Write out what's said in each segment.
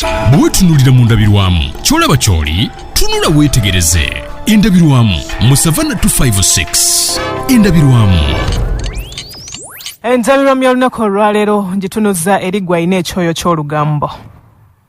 Bwe weetunuulira mu ndabirwamu, ky'olaba ky'oli? Tunula weetegereze. Endabirwamu mu Savannah 256. Endabirwamu. Endabirwamu y'olunaku olwaleero ngitunuza eri gwe alina ekyoyo ky'olugambo.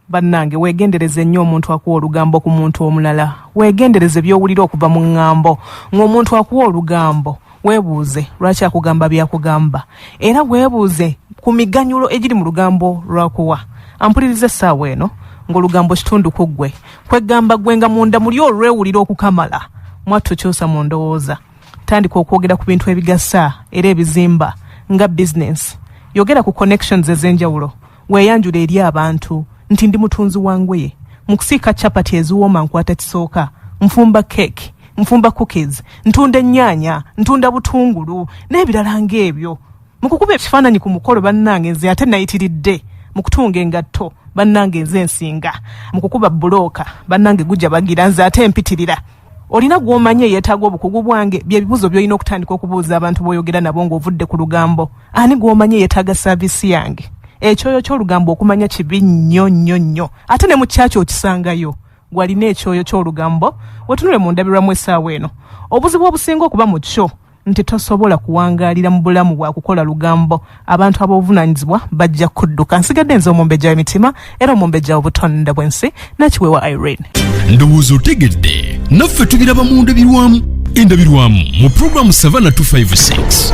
Bannange, weegendereze nnyo omuntu akuwa olugambo ku muntu omulala. Weegendereze by'owulira okuva mu ŋŋambo. Ng'omuntu akuwa olugambo, weebuuze lwaki akugamba by'akugamba. Era weebuuze ku miganyulo egiri mu lugambo lw'akuwa. Ampuliriza essaawa eno ng'olugambo kitundu ku ggwe. Kweggamba ggwe nga munda muli olwewulira okukamala. Mwattu kyusa mu ndowooza. Tandika okwogera ku bintu ebigasa era ebizimba nga bizinensi. Yogera ku connections ez'enjawulo. Weeyanjule eri abantu nti ndi mutunzi wa ngoye. Mu kusiika chapati eziwooma nkwata kisooka. Nfumba keeki, nfumba cookies, ntunda ennyaanya, ntunda butungulu n'ebirala ng'ebyo. Mu kukuba ekifaananyi ku mukolo bannange nze ate nayitiridde. Mu kutunga engatto bannange nze nsinga. Mu kukuba bbulooka bannange gujabagira nze ate mpitirira. Olina gw'omanyi eyeetaaga obukugu bwange? Bye bibuuzo by'olina okutandika okubuuza abantu b'oyogera nabo ng'ovudde ku lugambo. Ani gw'omanyi eyeetaaga saaviisi yange? Ekyoyo ky'olugambo okumanya kibi nnyo nnyo nnyo. Ate ne mu kyaki okisangayo. Gw'alina ekyoyo ky'olugambo, wetunule mu ndabirwamu essaawa eno. Obuzibu obusinga okuba mu kyo nti tosobola kuwangaalira mu bulamu bwa kukola lugambo. Abantu ab'obuvunaanyizibwa bajja kudduka. Nsigadde nze omumbejja w'emitima era omumbejja w'obutonde bw'ensi, Nakiweewa Irene. Ndowooza otegedde, naffe tubiraba mu ndabirwamu. Endabirwamu mu pulogulaamu Savannah 256.